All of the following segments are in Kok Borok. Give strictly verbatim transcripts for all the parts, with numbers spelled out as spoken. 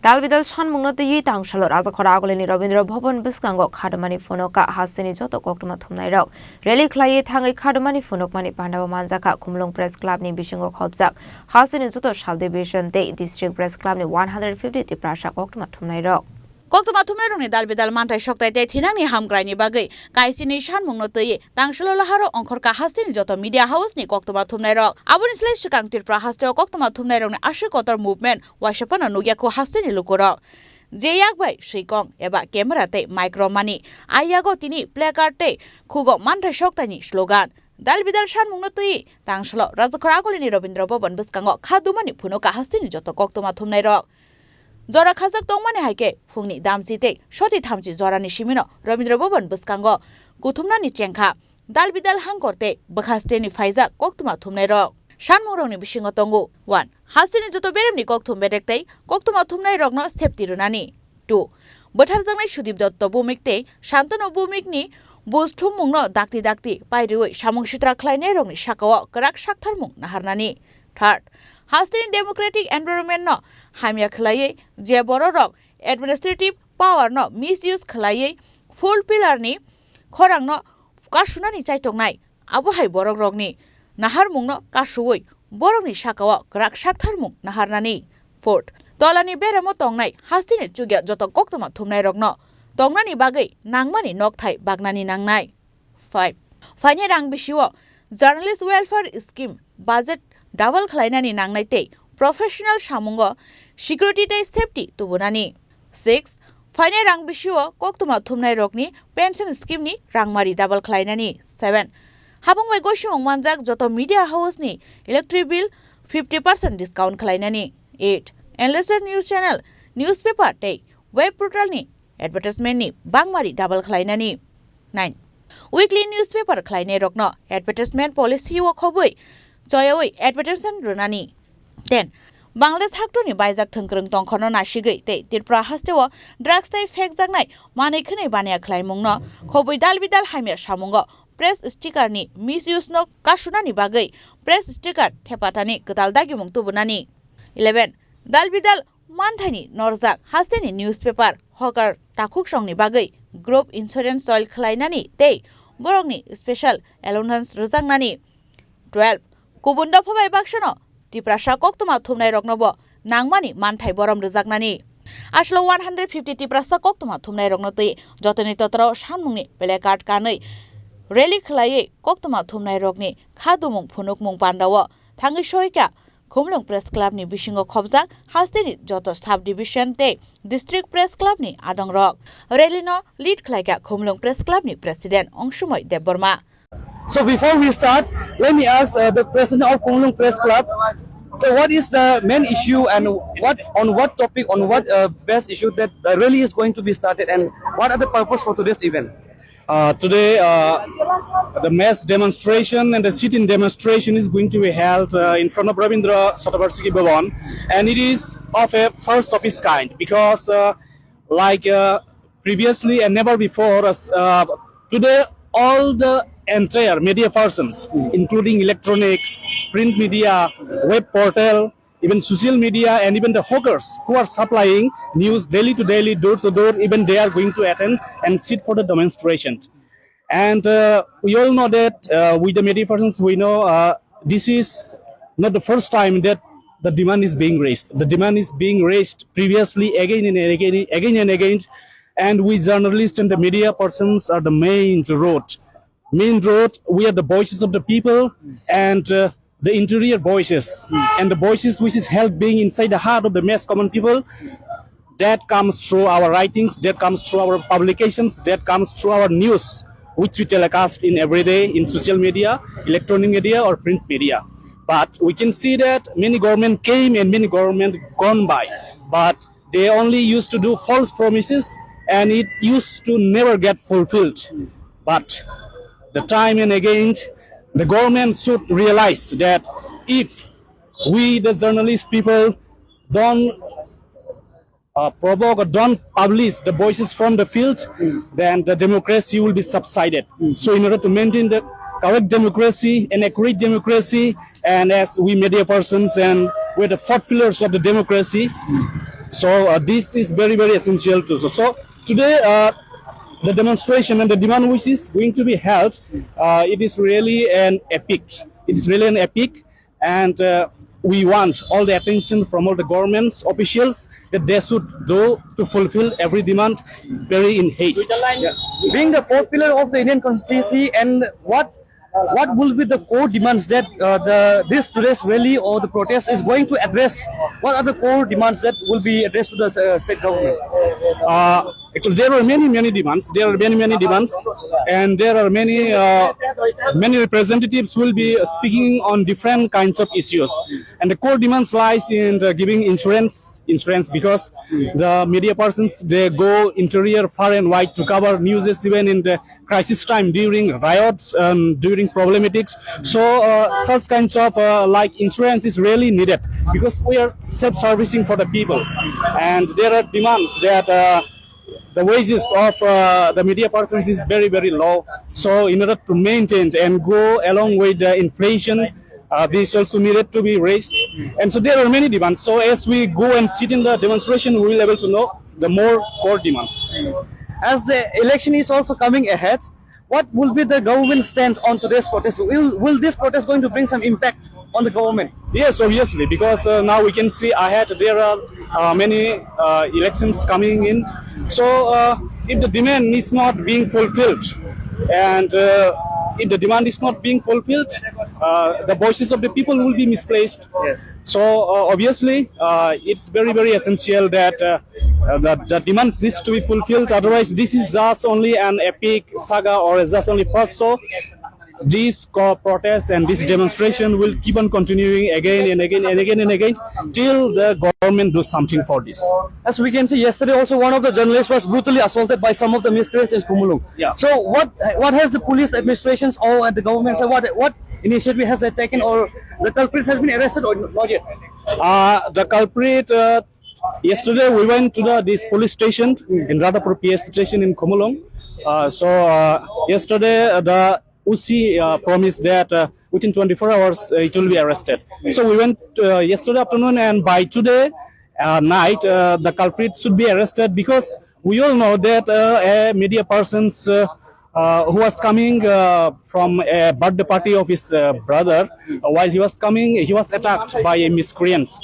Dalbidal sanmungno twiwi tangsalo Rajakhor Agulini Rabindra Bhaban bwskango khadumani phunukha hasteni joto koktwma thumnairok. Rally khlaiwi thangwi khadumani phunukmani pandao manjakha Khumulwng Press Clubni bisingo khopjak hasteni joto sub-division tei District Press Clubni one hundred fifty Tiprasa koktwma thumnairok. Koktwma thumnairokni dalbidal manthai soktai tei thinangni hamkraini bagwi kaisini sanmungno twiwi tangsalo laharo ongkhorkha hasteni joto media house-ni koktwma thumnairok. Aboni slai swkang Tripura hasteo koktwma thumnairokni aswk kotor movement waisa phano nukya kho hasteni lukurok. Je yak bai swikong eba camera tei mic romani, a yago tini placard tei khugo manthai soktaini slogan. Dalbidal sanmungno twiwi tangsalo Rajakhor Agulini Rabindra Bhaban bwskango khadumani phunukha hasteni joto koktwma thumnairok. Jora khajak tongmani hai khe phungni damchi tei soti thamchi jorani simino Rabindra Bhaban bwskango kuthumnani chengkha. Dalbidal hangkor tei bwkhasteni phaijak koktwma thumnairok. Sanmungrokni bisingo tongo, one. Hasteni joto beremni kokthum bedek tei koktwma thumnairokno safety rwnani. Two. Bwtharjaknai Sudip Dotto Bhumik tei Shantanu Bhumikni buj thummungno dakti dakti pairiwi samung sitra khlainairokni sakao kwrak saktharmung naharnani. Third. Hasteni democratic environment-no hamya khlaiwi je bororok administrative power-no misuse khlaiwi full pillar-ni khorangno kasunani chaitoknai, abo hai borokrokni naharmungno kasuwi borokni sakao kwrak saktharmung naharnani. Fourth, tolani beremo tongnai hasteni chukya joto koktwma thumnairokno tongnani bagwi nangmani nokthai baknani nangnai. Five, phainai rang bisio journalist welfare scheme budget double khlainani nangnai tei professional samungo security tei safety tubunani. Six, phainai rang bisio koktwma thumnairokni pension scheme-ni rangmari double khlainani. Seven, habung bai gosimung manjak joto media house-ni electric bill fifty percent discount khlainani. Eight, enlisted news channel, newspaper tei web portal-ni advertisement-ni bangmari double khlainani. Nine, weekly newspaper khlainairokno advertisement policy-o khobwi choyawi advertisement rwnani. Ten, Bangladesh haktoni baijak thwngkwrwng tongkhorno nasigwi tei Tripura hasteo drugs tei phekjaknai manwi khwnwi baniya khlaimungno khobwi dalbidal hamya samungo press sticker-ni misuse-no kasunani bagwi press sticker thepatani kwtal dagimung tubunani. Eleven, dalbidal manthaini norjak hasteni newspaper hawker takhuksongni bagwi group insurance soil khlainani tei borokni special allowance rwjaknani. Twelve, kubun dopha bai baksano Tiprasa koktwma thumnairoknobo nangmani manthai borom rwjaknani. Aswlo one hundred fifty Tiprasa koktwma thumnairokno twi jotoni totoro sanmungni placard kanwi rally khlaiwi koktwma thumnairokni khadumung phunukmung pandao thangwi soika Khumulwng Press Club ni bisingo khopjak hasteni joto sub division tei District Press Club ni adongrok. Rally no lead khlaikha Khumulwng Press Club ni President Ongsumoi Debbarma. So before we start, let me ask uh, the President of Khumulwng Press Club. So what is the main issue and what on what topic, on what uh, best issue that the rally is going to be started, and what are the purpose for today's event? Uh, today, uh, the mass demonstration and the sit-in demonstration is going to be held uh, in front of Rabindra Shatavarshiki Bhavan, and it is of a first of its kind because, uh, like uh, previously and never before, uh, today all the entire media persons, including electronics, print media, web portal, even social media, and even the hawkers who are supplying news daily to daily, door to door, even they are going to attend and sit for the demonstration. And uh, we all know that uh, with the media persons, we know uh, this is not the first time that the demand is being raised. The demand is being raised previously again and again, again and again. And we journalists and the media persons are the main road. Main road, we are the voices of the people, and uh, the interior voices, and the voices which is held being inside the heart of the mass common people, that comes through our writings, that comes through our publications, that comes through our news, which we telecast in every day in social media, electronic media, or print media. But we can see that many government came and many government gone by. But they only used to do false promises and it used to never get fulfilled. But the time and again, the government should realize that if we, the journalist people, don't uh, provoke or don't publish the voices from the field, then the democracy will be subsided. So, in order to maintain the correct democracy and accurate democracy, and as we media persons and we're the fourth pillars of the democracy, So uh, this is very, very essential too. So, so today, uh, the demonstration and the demand which is going to be held, uh, it is really an epic. It's really an epic, and uh, we want all the attention from all the governments officials that they should do to fulfill every demand very in haste. Being the fourth pillar of the Indian constituency, and what what will be the core demands that uh, the this today's rally or the protest is going to address? What are the core demands that will be addressed to the uh, state government? Uh, actually, there are many, many demands. There are many, many demands, and there are many, uh, many representatives will be speaking on different kinds of issues. And the core demands lies in the giving insurance, insurance because the media persons, they go interior far and wide to cover news, even in the crisis time, during riots, um, during problematics. So uh, such kinds of uh, like insurance is really needed because we are self-servicing for the people, and there are demands that uh, the wages of uh, the media persons is very, very low. So in order to maintain and go along with the inflation, uh, this also needed to be raised. And so there are many demands. So as we go and sit in the demonstration, we will able to know the more core demands. As the election is also coming ahead, what will be the government stand on today's protest? Will, will this protest going to bring some impact on the government? Yes, obviously, because uh, now we can see ahead there are uh, many uh, elections coming in. So uh, if the demand is not being fulfilled, and uh, if the demand is not being fulfilled, uh, the voices of the people will be misplaced. Yes. So uh, obviously, uh, it's very, very essential that uh, uh, the, the demands needs to be fulfilled. Otherwise, this is just only an epic saga or just only first show. This co- protest and this demonstration will keep on continuing again and again and again and again till the government do something for this. As we can see, yesterday also one of the journalists was brutally assaulted by some of the miscreants in Khumulwng. Yeah. So what what has the police administrations or the government, so what what initiative has they taken, or the culprits has been arrested or not yet? Uh, the culprit, uh, yesterday we went to the this police station in Radhapur P S station in Khumulwng. Uh, so uh, yesterday uh, the O C uh, promised that uh, within twenty-four hours uh, it will be arrested. So we went uh, yesterday afternoon, and by today uh, night uh, the culprit should be arrested, because we all know that uh, a media person's uh, uh, who was coming uh, from a birthday party of his uh, brother. Uh, while he was coming, he was attacked by a miscreants.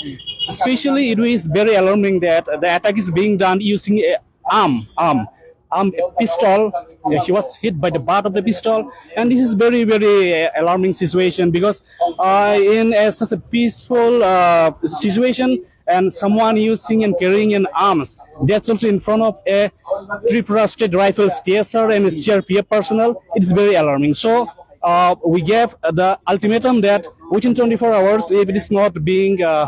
Especially, it is very alarming that the attack is being done using a arm, arm, arm pistol. Uh, he was hit by the butt of the pistol, and this is very, very uh, alarming situation, because uh, in a, such a peaceful uh, situation, and someone using and carrying an arms, that's also in front of a Tripura State Rifles T S R and C R P F personnel, it's very alarming. So uh, we gave the ultimatum that within twenty-four hours, if it is not being uh,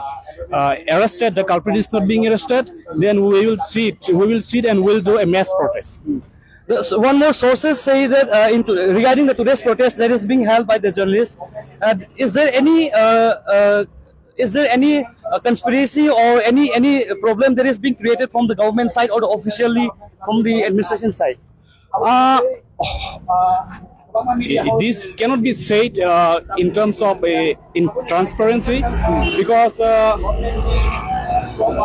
uh, arrested, the culprit is not being arrested, then we will sit, we will sit and we'll do a mass protest. The- so one more sources say that uh, in to, regarding the today's protest that is being held by the journalists, uh, is there any uh, uh, is there any uh, conspiracy or any any problem that is being created from the government side or officially from the administration side? Uh, this cannot be said uh, in terms of a in transparency, because uh,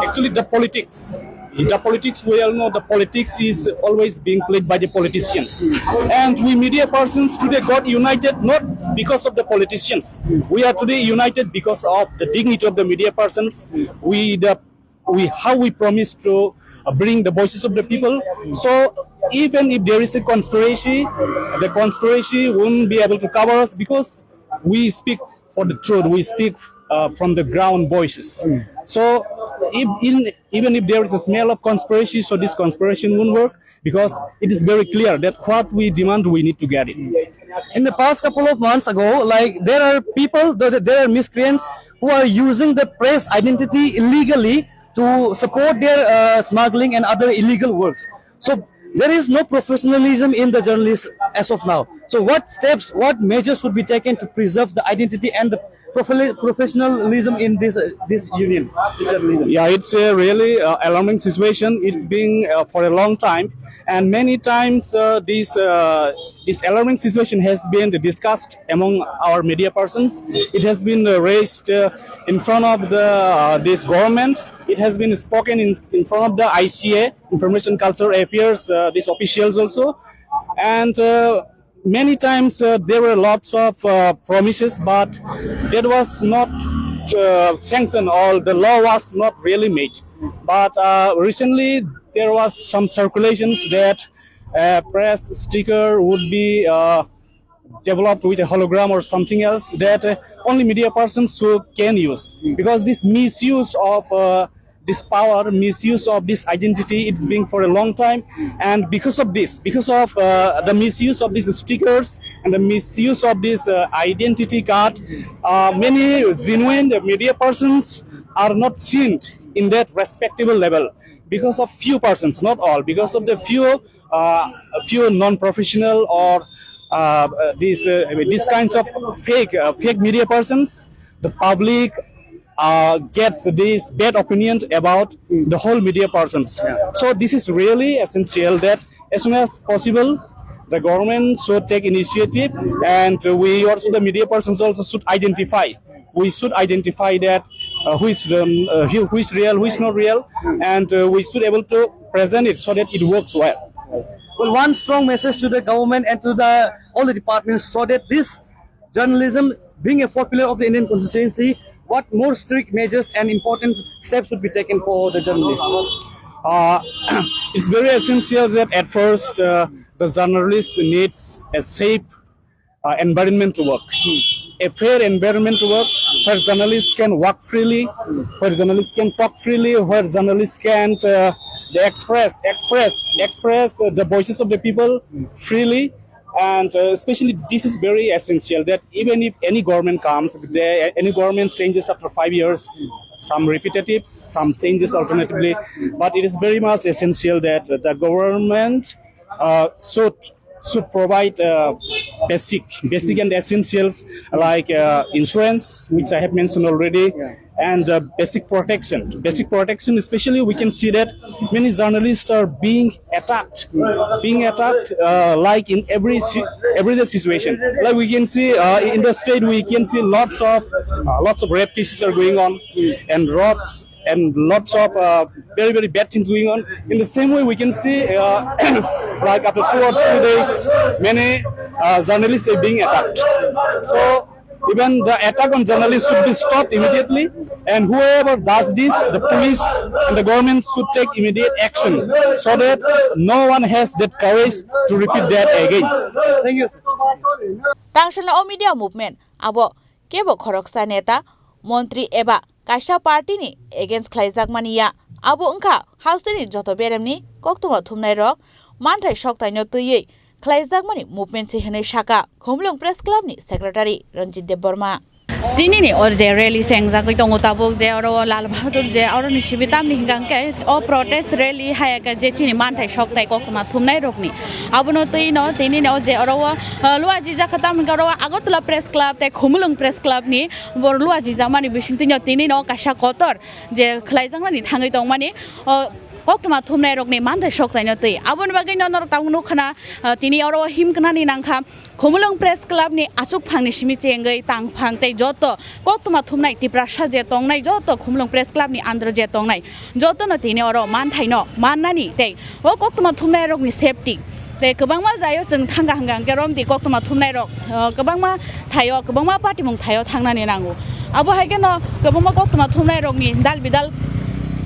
actually the politics, the politics, we all know the politics is always being played by the politicians, and we media persons today got united not because of the politicians. We are today united because of the dignity of the media persons. We the we how we promise to uh, bring the voices of the people. So even if there is a conspiracy, the conspiracy won't be able to cover us, because we speak for the truth. We speak uh, from the ground voices. So if in, even if there is a smell of conspiracy, so this conspiracy won't work, because it is very clear that what we demand, we need to get it. In the past couple of months ago, like, there are people, there there are miscreants who are using the press identity illegally to support their uh, smuggling and other illegal works. So there is no professionalism in the journalists as of now. So what steps, what measures should be taken to preserve the identity and the professionalism in this uh, this union, the journalism? Yeah, it's a really uh, alarming situation. It's been uh, for a long time, and many times uh, this uh, this alarming situation has been discussed among our media persons. It has been uh, raised uh, in front of the uh, this government, It has been spoken in, in front of the I C A, Information Culture Affairs, uh, these officials also. And uh, many times uh, there were lots of uh, promises, but that was not uh, sanctioned, or the law was not really made. But uh, recently, there was some circulations that a press sticker would be uh, developed with a hologram or something else that uh, only media persons who can use, because this misuse of uh, this power, misuse of this identity, it's been for a long time. And because of this, because of uh, the misuse of these stickers and the misuse of this uh, identity card, uh, many genuine media persons are not seen in that respectable level because of few persons, not all, because of the few uh, few non-professional or uh, uh, these uh, these kinds of fake uh, fake media persons. The public uh, gets this bad opinion about the whole media persons. So this is really essential that as soon as possible the government should take initiative, and we also, the media persons also, should identify we should identify that uh, who is um, uh, who who is real, who is not real, and uh, we should able to present it so that it works well. Well, one strong message to the government and to the all the departments, so that this journalism, being a fourth pillar of the Indian constituency, what more strict measures and important steps should be taken for the journalists? Uh, it's very essential that at first uh, the journalist needs a safe uh, environment to work. A fair environment to work where journalists can work freely, where journalists can talk freely, where journalists can uh, express, express, express uh, the voices of the people freely. And uh, especially, this is very essential that even if any government comes, they, any government changes after five years, some repetitive, some changes alternatively, but it is very much essential that the government uh, should should provide uh, basic, basic and essentials like uh, insurance, which I have mentioned already, and uh, basic protection. Basic protection, especially, we can see that many journalists are being attacked, being attacked uh, like in every si- everyday situation. Like we can see uh, in the state, we can see lots of uh, lots of rape cases are going on, and lots and lots of uh, very, very bad things going on. In the same way, we can see uh, like after two or three days, many uh, journalists are being attacked. So even the attack on journalists should be stopped immediately, and whoever does this, the police and the government should take immediate action so that no one has that courage to repeat that again. Thank you. Tangshilna o media movement abo kebo khoroksa neta, montri eba kaisa party ni against khlaijakmani ya. Abo wngkha hasteni joto beremni koktwma thumnairok manthai soktaino twiwi khlaijakmani movement se hwnwi saka Khumulwng Press Club ni secretary Ranjit Debbarma. Tinini o je rally se wngjagwi tongo tabuk, je oro o Lal Bahadur je oro ni sibi tamni hwnkha hwnkhe o protest rally hai khe je chini manthai soktai koktwma thumnai rokni, abono twi no tinini o je oro o, uh, luajijakha tamni hwnkhe oro o Agartala Press Club tei Khumulwng Press Club ni bo luajijakmani bisingtwi no tinini o kaisa kotor je khlaijakmani thangwi tongmani, o koktwma thumnai rokni manthai soktaino twi. Aboni bagwi no norok tabuk nukha na, ah, tini oro himknani nangkha Khumulwng Press Club ni aswk phangni simi chengwi tang phang tei joto koktwma thumnai Tiprasa je tongnai, joto Khumulwng Press Club ni under je tongnai, jotono tini oro manthaino mannani tei o koktwma thumnai rokni safety. Tei kwbangma jaio chwng thangkha hwnkha hwnkhe romdi koktwma thumnai rok, uh, kwbangma thaio, kwbangma patimung thaio thangnani nango. Abo hai kheno kwbangma koktwma thumnai rokni dal bidal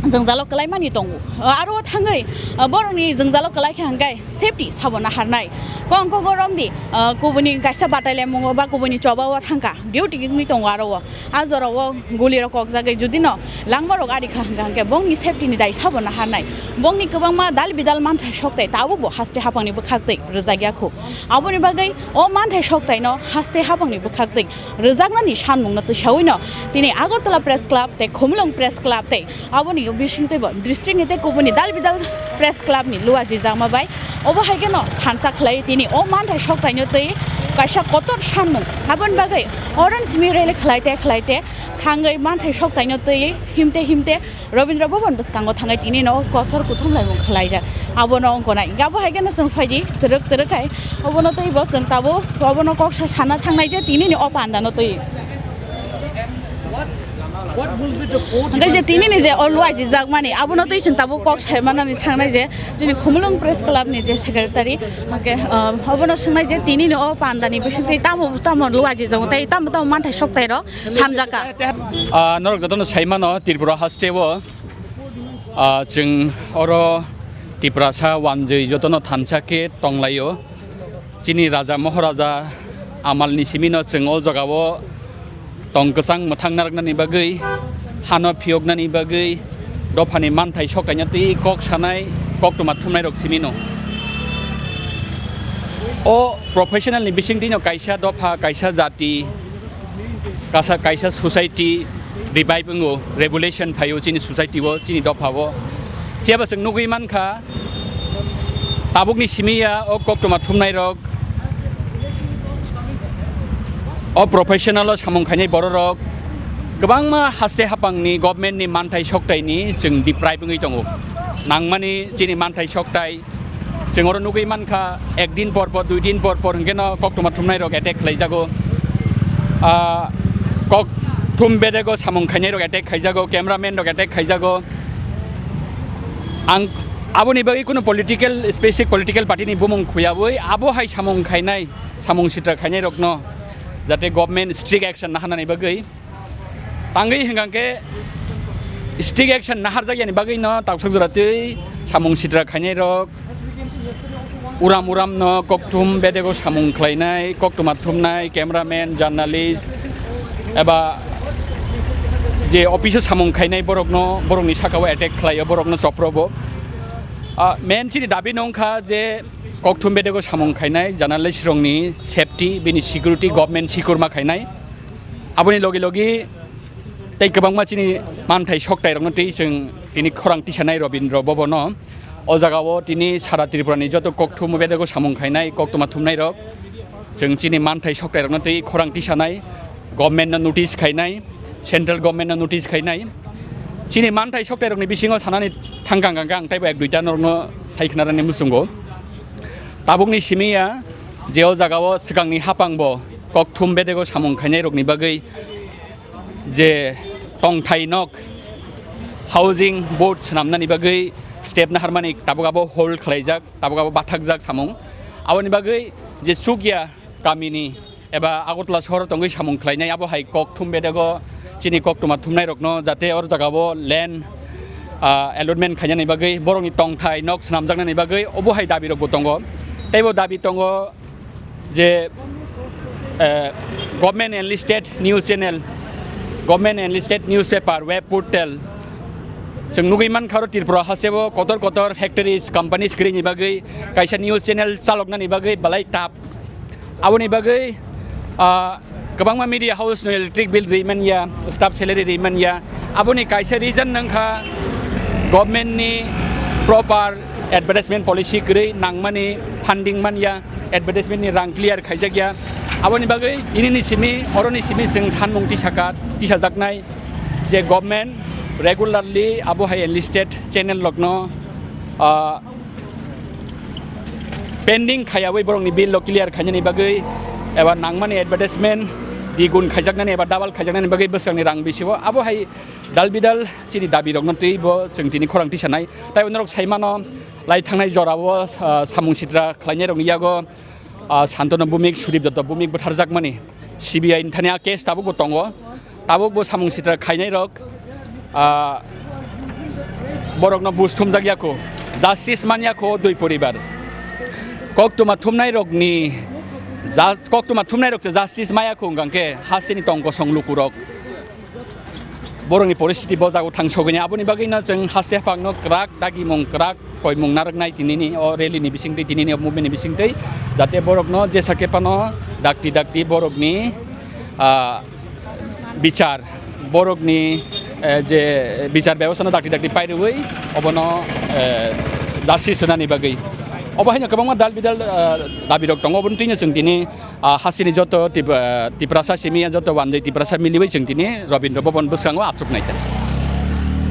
jwngjalo kwlaimani tongo. Uh, aro thangwi, uh, borokni jwngjalo kwlaikha hwnkhe safety sabo naharnai. Kongkhogo romdi, uh, kubuni kaisa batai lemungo ba kubuni chobao thangkha, duty wngwi tongo aro o. A jorao gulirok kokjagwi judino langmarok ari kha hwnkha hwnkhe bongni safety ni dai sabo naharnai. Bongni kwbangma dal bidal manthai soktai tabukbo haste haphangni bwkhaktwi rwjakya khu. Aboni bagwi o manthai soktaino haste haphangni bwkhaktwi rwjaknani sanmungno twisaui no tini Agartala Press Club tei Khumulwng Press Club tei aboni bisingtwibo district ni tei kubuni dal bidal Press Club ni luajijakma bai obo hai kheno thansa khlai tini o manthai soktaino twi kaisa kotor sanmung. Aboni bagwi oroni simi rally khlai te khlai te thangwi manthai soktaino twi himte himte Rabindra Bhaban bwskango thangwi tini no kothor kuthum laimung khlaijak. Abono wngkha nai. Abo hai kheno chwng phaidi twrwk twrwk hai. Obono twi bo chwng tabuk obono kok sa sana thangnai je tini ni o panda no twi. Hwnkhe je tini ni je o luaijijak mani, abono twi chwng tabuk kok sai manani thangnai je chini Khumulwng Press Club ni je secretary, hwnkhe, ah, obono swngnai je tini ni o panda ni bising twi tamo tamo luaijijak tei tamo tamo manthai sok tai rok samjak kha. Ah, norok jotono sai mano, Tripura haste o, ah, chwng oro Tiprasa wanjwi jotono thansa khe tonglaio. Chini raja Maharaja amalni simino chwng o jagao tong kwchang mwthang narwknani bagwi, hano phiyoknani bagwi, dophani manthai sok kaina twi kok sanai, koktwma thumnairok simino. O professional ni bisingtwino kaisa dopha, kaisa jati, kasa-, kaisa society revive wngo, revolution phaio chini society o, chini dopha o. Phiyaba chwng nugwi mankha, tabukni simi ya o koktwma thumnairok, o professional o samung khainai bororok kwbangma haste hapangni government ni manthai soktaini chwng deprive wngwi tongo. Nangmani chini manthai soktai chwng oro nugwi mankha, ek din por por, dui din por por hwnkhe no koktwma thumnairok attack khlaijago. Ah, kok thum bedego samung khainairok attack khaijago, cameraman rok attack khaijago. Ang aboni bagwi kunu political, specific political party ni bumung khuyabwi abo hai samung khainai, samung sitra khainairokno jate government strict action naharnani bagwi. Tangwi hwnkha khe strict action naharjakyani bagwino tausak jora twi samung sitra khainairok, uram uramno kokthum bedego samung khlainai, koktwma thumnai, cameraman, journalist, eba je office o samung khainai borokno, borokni sakao attack khlaio, borokno choprobo. Ah, main chini dabi no wngkha je kokthum bedego samung khainai journalist rokni safety, bini security, government sikurma khainai. Aboni logi logi tei kwbangma chini manthai soktairokno twi chwng tini khorang tisanai Robindra Bhavan o. O jagao tini sara Tripura ni joto kokthum bedego samung khainai, koktwma thumnairok chwng chini manthai soktairokno twi khorang tisanai, government no notice khainai, central government no notice khainai. Chini manthai soktairokni bisingo sanani thangkang kangkang teibo ek duita norokno sai khwnarani muchungo. Tabukni simi ya je o jagao swkangni hapangbo kokthum bedego samung khainairokni bagwi je tongthai nok, housing board swnamnani bagwi step naharmani tabuk abo hold khlaijak, tabuk abo bathakjak samung. Aboni bagwi je chukya kamini eba Agartala sohoro tongwi samung khlainai, abo hai kokthum bedego chini koktwma thumnairokno jate or jagao land, ah, allotment khainani bagwi, borokni tongthai nok swnamjaknani bagwi obo hai dabirokbo tongo. Teibo dabi tongo je, eh, government enlisted news channel, government enlisted newspaper, web portal, chwng nugwi mankha oro Tripura hasteo kotor kotor factories, companies kwrwini bagwi kaisa news channel chaloknani bagwi belai tough. Aboni bagwi, ah, kwbangma media house no electric bill ri manya, staff salary ri manya. Aboni kaisa reason wngkha government ni proper advertisement policy kwrwi, nangmani funding manya, advertisement ni rang clear khaijakya. Aboni bagwi tinini simi, oroni simi chwng sanmung tisaka, tisajaknai je government regularly abo hai enlisted channel rokno, ah, pending khaiyawi borokni bill rok clear khainani bagwi eba nangmani advertisement digun khaijaknani eba double khaijaknani bagwi bwsakni rang bisio abo hai dal bidal chini dabi rokno twibo chwng tini khorang tisanai. Taibo norok sai mano lai thangnai jorao, ah, samung sitra khlainai rokni yago, ah, Santanu Bhumik, Sudip Dutta Bhumik butharjakmani C B I ni thani a case tabukbo tongo. Tabukbo samung sitra khainai rok, ah, borokno buj thumjak yakho, justice man yakho dui poribar. Koktwma thumnai rokni ja-, koktwma thumnai rok se justice ma yakho hwnkha khe hasteni tong kosong lukurok. Borokni poristiti bo jago thang sogwini, aboni bagwino chwng haste haphangno kwrak dagimung, kwrak koimung narwknai chinini o rally ni bisingtwi, tinini o movement ni bisingtwi, jate borokno jesa khe phano dakti dakti borokni, ah, bichar, borokni, eh, je bichar bebostha no dakti dakti pairwi obono, eh, justice rwnani bagwi. Obo haino kwbangma dal bidal, ah, dabi rok tongo, oboni twino chwng tini ah, hasteni joto Tip-, ah, Tiprasa simi ya joto wanjwi Tiprasa miliwi chwng tini Rabindra Bhavan bwskango achuk nai kha.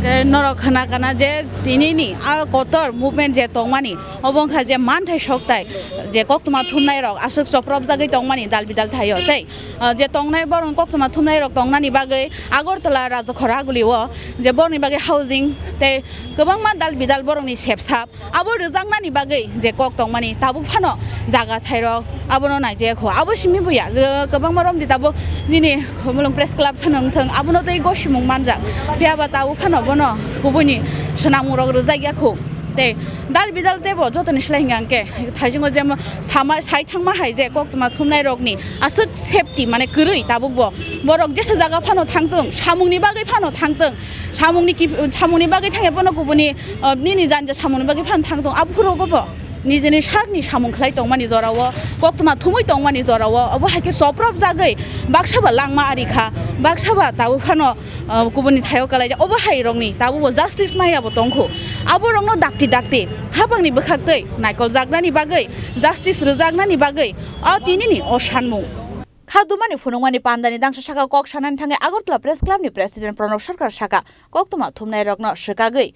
Tei norok khna kana je tinini a kotor movement je tongmani, obo wngkha je manthai soktai je koktwma thumnai rok aswk chopropjagwi tongmani dal bidal thaio tei, ah, je tongnai borok koktwma thumnai rok tongnani bagwi Agartala Rajakhor Aguli o je borokni bagwi housing tei kwbangma dal bidal borokni sepsap abo rwjaknani bagwi je kok tongmani tabuk phano jaga thairok abono naijaya kho. Abo simi buya je kwbangma romdi tabuk nini Khumulwng Press Club phano wngthang, abono tei gosimung manjak. Phiya ba tabuk phano bono kubuni swnamung rok rwjak ya kho. Tei dal bidal tebo jotoni slai hwnka hwnkhe thaisingo je sama sai thangma hai je koktwma thumnai rokni aswk safety mane kwrwi tabuk bo. Borok jesa jaga phano thangtwng, samungni bagwi phano thangtwng. Samungni kip-, samungni bagwi thangya bono kubuni, ah, nini janja samungni bagwi phano thangtwng. Aphuru bo nijini sakni samung khlai tongmani jorao, koktwma thumwi tongmani jorao, obo hai khe chopropjagwi baksa ba langma ari kha, baksa ba tabuk phano, ah, kubuni thaio kalaijak. Obo hai rokni tabuk bo justice maya bo tongkhu. Abo rokno dakti dakti hapangni bwkhaktwi naikoljaknani bagwi, justice rwjaknani bagwi o tinini o sanmung. Kha dumani phunukmani pandani dangsa saka kok sanani thangwi Agartala Press Club ni President Pranab Sarkar saka, koktwma thumnai rokno swkagwi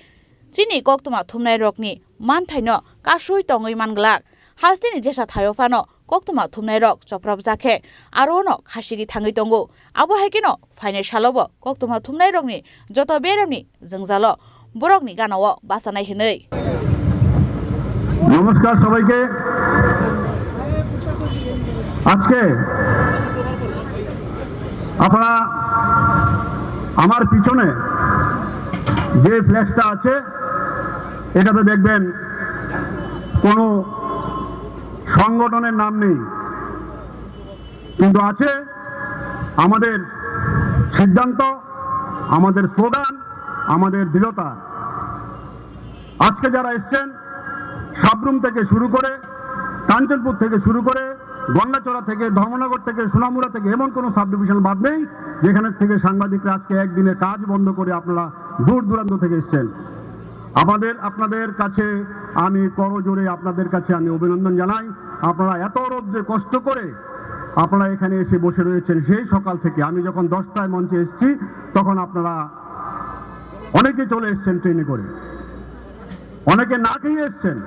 chini koktwma thumnai rokni manthaino kasui tongwi man glak. Hasteni jesa thaio phano koktwma thumnai rok chopropjak khe aro no khasigi thangwi tongo. Abo hai kheno phainai salo bo koktwma thumnai rokni joto beremni jwngjalo borokni gana-o bachanai hwnwi. নমস্কার সবাইকে। আজকে আপনারা আমার পিছনে যে ফ্ল্যাক্সটা আছে, এটাতে দেখবেন কোনো সংগঠনের নাম নেই, কিন্তু আছে আমাদের সিদ্ধান্ত, আমাদের স্লোগান, আমাদের দৃঢ়তা। আজকে যারা এসছেন, সাবরুম থেকে শুরু করে, কাঞ্চনপুর থেকে শুরু করে, গন্ডাছড়া থেকে, ধর্মনগর থেকে, সোনামুড়া থেকে, এমন কোনো সাব ডিভিশন বাদ নেই যেখানে থেকে সাংবাদিকরা আজকে একদিনের কাজ বন্ধ করে আপনারা দূর দূরান্ত থেকে এসছেন। আমাদের, আপনাদের কাছে আমি করজোড়ে আপনাদের কাছে আমি অভিনন্দন জানাই। আপনারা এত রৌদ্রে কষ্ট করে আপনারা এখানে এসে বসে রয়েছেন সেই সকাল থেকে। আমি যখন দশটায় মঞ্চে এসেছি, তখন আপনারা অনেকে চলে এসছেন ট্রেনে করে, অনেকে না খেয়ে এসছেন।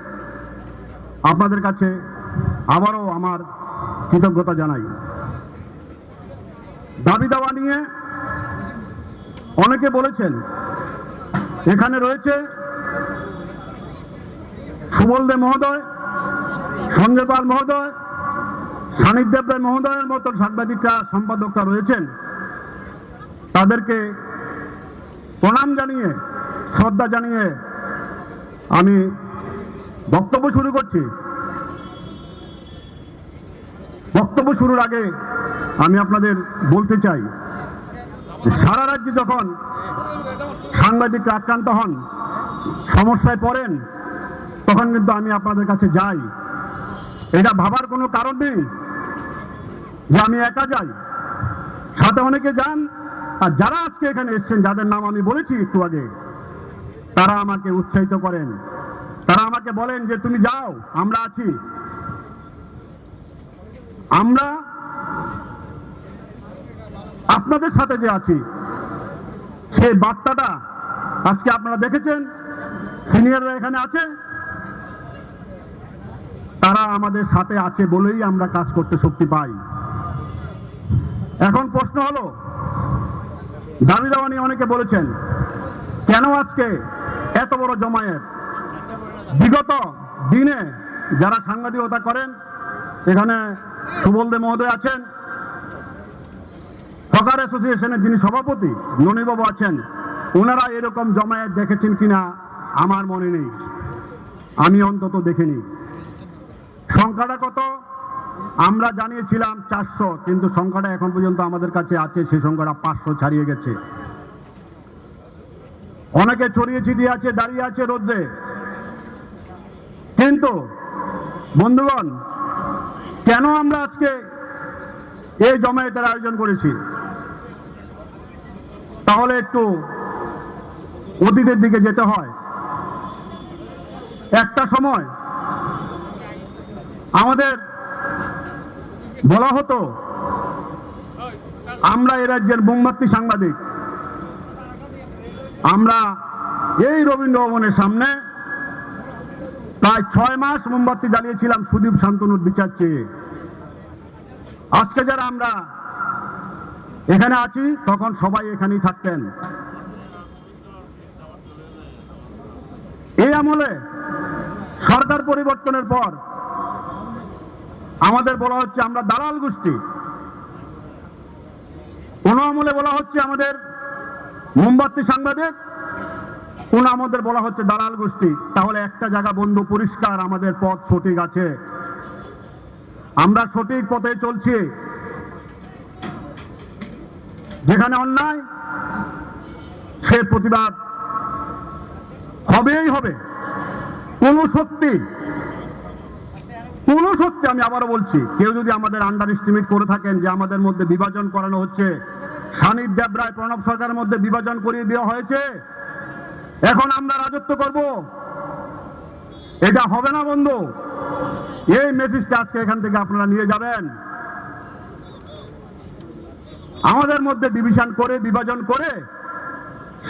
আপনাদের কাছে আবারও আমার কৃতজ্ঞতা জানাই। দাবি দাওয়া নিয়ে অনেকে বলেছেন, এখানে রয়েছে সুবল দে মহোদয়, সঞ্জয় পাল মহোদয়, সানিক দেব রায় মহোদয়ের মতো সাংবাদিকরা, সম্পাদকরা রয়েছেন, তাদেরকে প্রণাম জানিয়ে, শ্রদ্ধা জানিয়ে আমি বক্তব্য শুরু করছি। বক্তব্য শুরুর আগে আমি আপনাদের বলতে চাই, সারা রাজ্যে যখন সাংবাদিকরা আক্রান্ত হন, সমস্যায় পড়েন, তখন কিন্তু আমি আপনাদের কাছে যাই। এটা ভাবার কোনো কারণ নেই যে আমি একা যাই, সাথে অনেকে যান। আর যারা আজকে এখানে এসছেন, যাদের নাম আমি বলেছি একটু আগে, তারা আমাকে উৎসাহিত করেন, তারা আমাকে বলেন যে, "তুমি যাও, আমরা আছি।" আমরা আপনাদের সাথে যে আছি, সেই বার্তাটা আজকে আপনারা দেখেছেন, সিনিয়ররা এখানে আছে, তারা আমাদের সাথে আছে বলেই আমরা কাজ করতে শক্তি পাই। এখন প্রশ্ন হলো, দাবি দাওয়া নিয়ে অনেকে বলেছেন, কেন আজকে এত বড় জমায়েত? বিগত দিনে যারা সাংবাদিকতা করেন, এখানে সুবল দে মহোদয় আছেন, হকার অ্যাসোসিয়েশনের যিনি সভাপতি ননীবাবু আছেন, ওনারা এরকম জমায়েত দেখেছেন কিনা আমার মনে নেই, আমি অন্তত দেখিনি। সংখ্যাটা কত? আমরা জানিয়েছিলাম চারশো, কিন্তু সংখ্যাটা এখন পর্যন্ত আমাদের কাছে আছে, সেই সংখ্যাটা পাঁচশো ছাড়িয়ে গেছে। অনেকে ছড়িয়ে ছিটিয়ে আছে, দাঁড়িয়ে আছে রোদ্রে। কিন্তু বন্ধুগণ, কেন আমরা আজকে এই জমায়েতের আয়োজন করেছি? তাহলে একটু অতীতের দিকে যেতে হয়। একটা সময় আমাদের বলা হতো, আমরা এ রাজ্যের মোমবাতি সাংবাদিক, আমরা এই রবীন্দ্র ভবনের সামনে প্রায় ছয় মাস মোমবাতি জ্বালিয়েছিলাম সুদীপ শান্তনুর বিচার চেয়ে। আজকে যারা আমরা এখানে আছি, তখন সবাই এখানেই থাকতেন। এই আমলে সরকার পরিবর্তনের পর আমাদের বলা হচ্ছে আমরা দালাল গোষ্ঠী। কোনো আমলে বলা হচ্ছে আমাদের মোমবাতি সাংবাদিক, কোনো আমাদের বলা হচ্ছে দালাল গোষ্ঠী। তাহলে একটা জায়গা বন্ধ, পরিষ্কার, আমাদের পথ সঠিক আছে, আমরা সঠিক পথে চলছি। যেখানে অন্যায়, সে প্রতিবাদ হবেই হবে। কোনো শক্তি, কোনো শক্তি, আমি আবারও বলছি, কেউ যদি আমাদের আন্ডার এস্টিমেট করে থাকেন যে আমাদের মধ্যে বিভাজন করানো হচ্ছে, সানির দেবরায় প্রণব সরকারের মধ্যে বিভাজন করিয়ে দেওয়া হয়েছে, এখন আমরা রাজত্ব করব, এটা হবে না বন্ধু। এই মেসেজটা আজকে এখান থেকে আপনারা নিয়ে যাবেন। আমাদের মধ্যে ডিভিশন করে, বিভাজন করে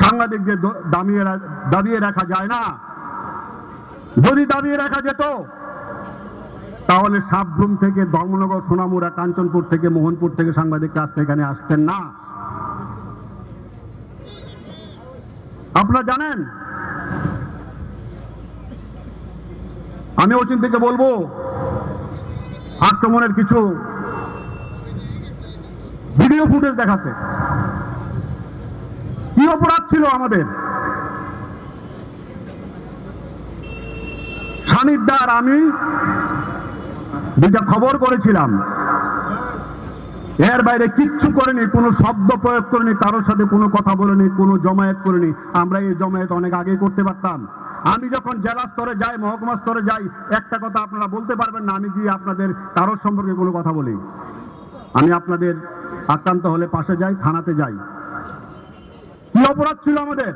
সাংবাদিকদের দ-, দামিয়ে রা-, দাবিয়ে রাখা যায় না। যদি দাবিয়ে রাখা যেত, তাহলে সাবরুম থেকে, ধর্মনগর, সোনামুড়া, কাঞ্চনপুর থেকে, মোহনপুর থেকে সাংবাদিকরা আজকে এখানে আসতেন না। আপনারা জানেন, আমি অচিন থেকে বলবো, আক্রমণের কিছু ভিডিও ফুটেজ দেখাতে। কি অপরাধ ছিল আমাদের? সানির দা আর আমি দুইটা খবর করেছিলাম, এর বাইরে কিচ্ছু করেনি, কোনো শব্দ প্রয়োগ করেনি, কারোর সাথে কোনো কথা বলেনি, কোনো জমায়েত করেনি। আমরা এই জমায়েত অনেক আগেই করতে পারতাম। আমি যখন জেলা স্তরে যাই, মহকুমা স্তরে যাই, একটা কথা আপনারা বলতে পারবেন না আমি গিয়ে আপনাদের কারোর সম্পর্কে কোনো কথা বলি। আমি আপনাদের আক্রান্ত হলে পাশে যাই, থানাতে যাই। কি অপরাধ ছিল আমাদের?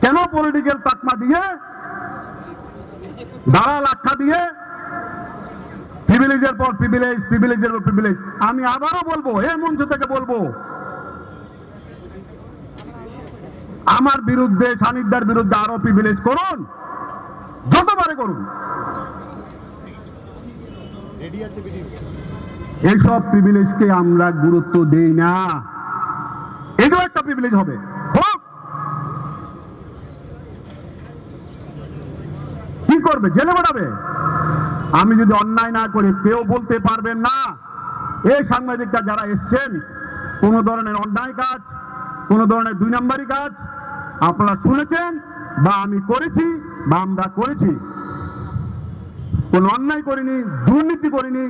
কেন পলিটিক্যাল তকমা দিয়ে, দালাল আখ্যা দিয়ে প্রিভিলেজের পর প্রিভিলেজ, প্রিভিলেজের পর প্রিভিলেজ? আমি আবারও বলবো, এই মঞ্চ থেকে বলবো, আমার বিরুদ্ধে, সানির দার বিরুদ্ধে আরো প্রিভিলেজ করুন, যতবারে করুন। এইসব প্রিভিলেজকে আমরা গুরুত্ব দেই না। এটাও একটা প্রিভিলেজ হবে, হোক। কি করবে? জেলে পাঠাবে। আমি যদি অন্যায় না করি, কেউ বলতে পারবেন না। এই সাংবাদিকরা যারা এসছেন, কোনো ধরনের অন্যায় কাজ, কোনো ধরনের দুই নাম্বারি কাজ আপনারা শুনেছেন বা আমি করেছি বা আমরা করেছি। কোনো অন্যায় করিনি, দুর্নীতি করিনি,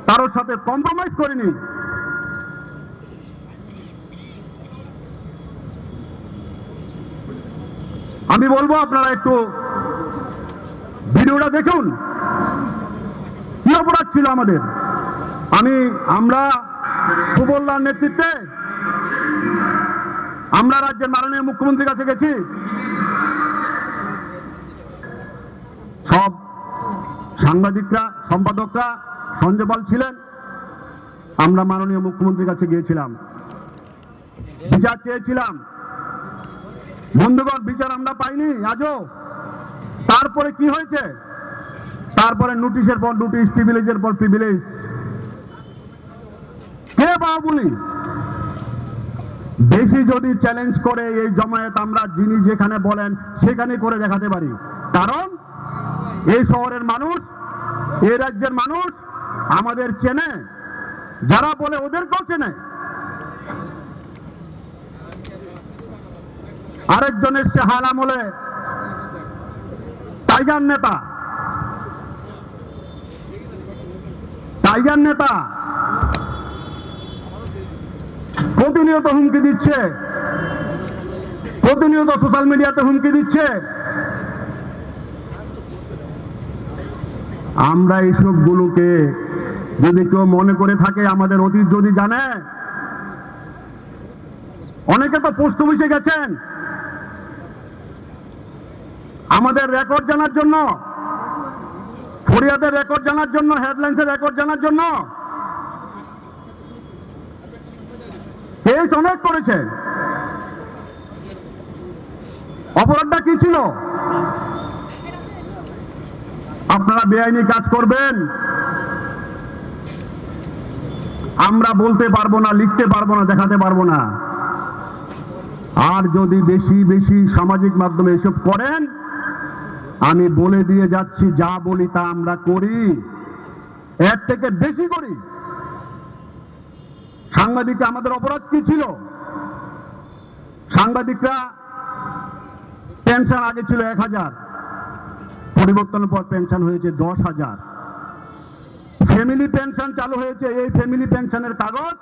কারোর সাথে কম্প্রোমাইজ করিনি। আমি বলবো আপনারা একটু ভিডিওটা দেখুন, কি অপরাধ ছিল আমাদের। আমি, আমরা সুবলদার নেতৃত্বে আমরা রাজ্যের মাননীয় মুখ্যমন্ত্রীর কাছে গেছি, সব সাংবাদিকরা, সম্পাদকরা, সঞ্জয় পাল ছিলেন, আমরা মাননীয় মুখ্যমন্ত্রীর কাছে গিয়েছিলাম, বিচার চেয়েছিলাম। বন্ধুগণ, বিচার আমরা পাইনি আজও। তারপরে কি হয়েছে? তারপরে নোটিশের পর নোটিশ, প্রিভিলেজের পর প্রিভিলেজ। কে বাহুবলী? বেশি যদি চ্যালেঞ্জ করে এই জমায়েত, আমরা যিনি যেখানে বলেন সেখানে করে দেখাতে পারি। কারণ এই শহরের মানুষ, এই রাজ্যের মানুষ আমাদের চেনে, যারা বলে ওদেরকেও চেনে। আরেকজন এসছে হাল আমলে, টাইগার নেতা, টাইগার নেতা প্রতিনিয়ত হুমকি দিচ্ছে, প্রতিনিয়ত সোশ্যাল মিডিয়াতে হুমকি দিচ্ছে। আমরা এইসবগুলোকে যদি কেউ মনে করে থাকে, আমাদের অতীত যদি জানে, অনেকে তো পোস্ট অফিসে গেছেন আমাদের রেকর্ড জানার জন্য, ফরিয়াদের রেকর্ড জানার জন্য, হেডলাইন্সের রেকর্ড জানার জন্য। কেস অনেক করেছে। অপরাধটা কি ছিল? আপনারা বেআইনি কাজ করবেন, আমরা বলতে পারবো না, লিখতে পারবো না, দেখাতে পারবো না। আর যদি বেশি বেশি সামাজিক মাধ্যমে এসব করেন, আমি বলে দিয়ে যাচ্ছি, যা বলি তা আমরা করি, এর থেকে বেশি করি। সাংবাদিকরা, আমাদের অপরাধ কি ছিল? সাংবাদিকরা, পেনশন আগে ছিল এক হাজার, পরিবর্তনের পর পেনশন হয়েছে দশ হাজার। ফ্যামিলি পেনশন চালু হয়েছে, এই ফ্যামিলি পেনশনের কাগজ